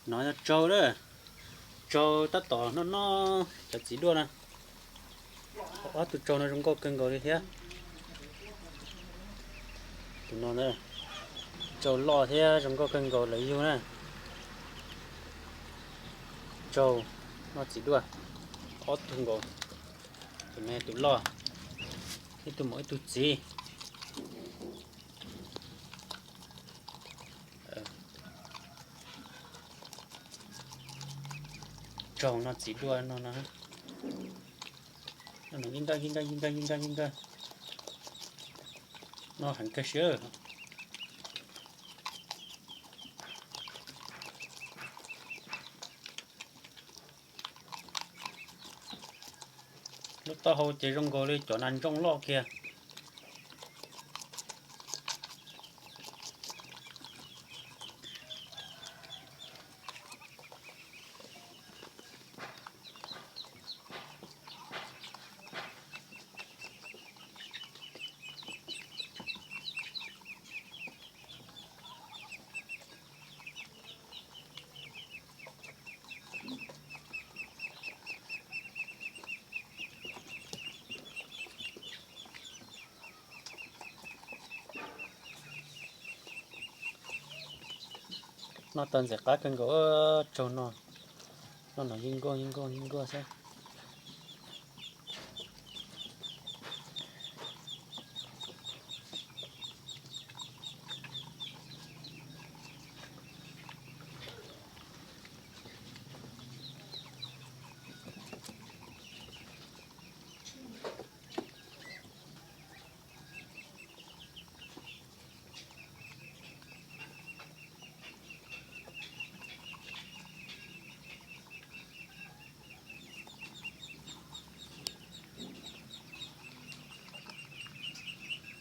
No yog tsaug lawm, tsaug tab tom noj noj cov txiv duaj na. Ob tug tsaug no zoo nkauj kawg nkaus li thiab. Tus no na, tsaug loj thiab zoo nkauj kawg nkaus lawv yug na. Tsaug noj txiv duaj, ob tug nkaus, tus me tus loj, ib tug maum ib tug txiv. Tsaug noj txiv duaj no no. Noj nkaj nkaj nkaj nkaj nkaj nkaj, noj heev kawg siab. Lub taub hau ces zoo nkaus li cov nas ntsooj loj kiag. Noj tau ntxim qab kawg nkaus, tsaug no, noj no yeej nkuaj yeej nkuaj yeej nkuaj xwb.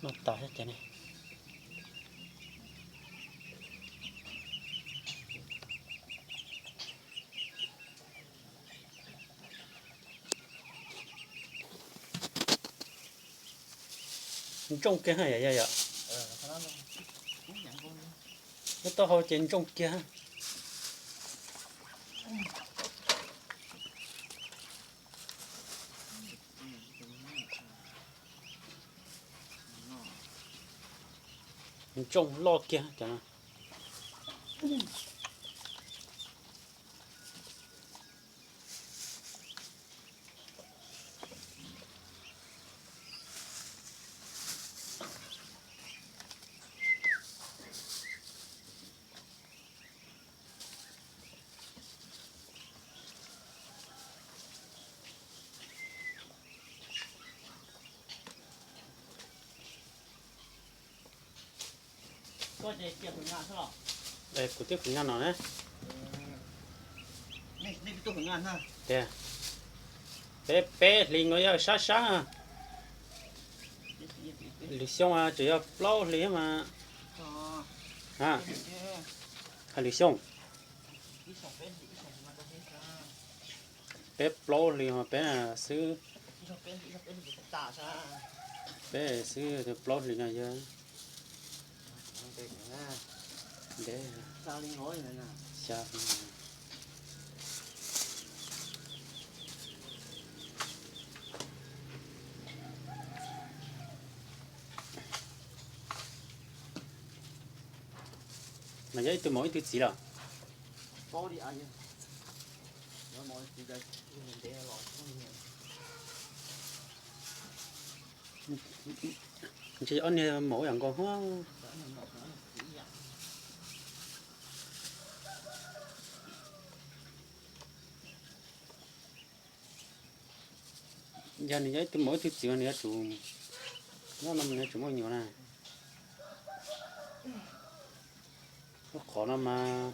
Noj tas thiab ces ne. Ntsooj kiag ha yom, yog yom. Lub taub hau ces ntsooj kiag. Ntsooj loj kiag cov no. Kuv twb khwv nag no na. Tiag, peb peb hlis nkaus yog sab sab. Lwm xyoo tseem yog plaub hlis mas. Hais lwm xyoo, peb plaub hlis mas peb xwb, peb xwb plaub hlis no yog ntev. Mas yog ib tug maum ib tug txiv los? Ntshe ob niag maum yam nkaus. Yog nws yog ib tug maum ib tug txiv mas nws yuav tsum, nyob no nws yuav tsum muaj nyuam na. Lub qhov no mas,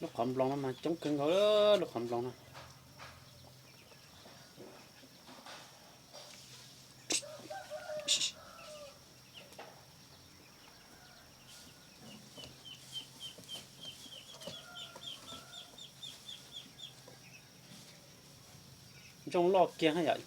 lub qhov nploos no mas coob kawg nkaus, lub qhov nploos no. Ntsooj loj kiag yom.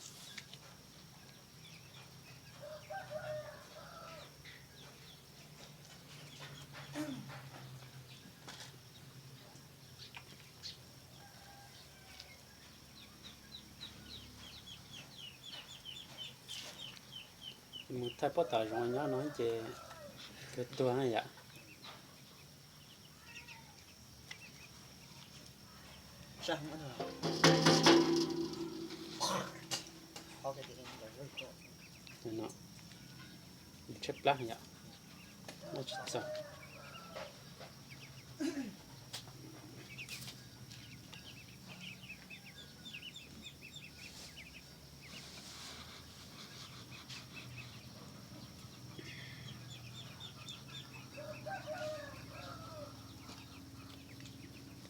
Mus thaij pob tag zoov nyob no ces kawg tuag na yom. Tshaib plab yom, noj tsis txog.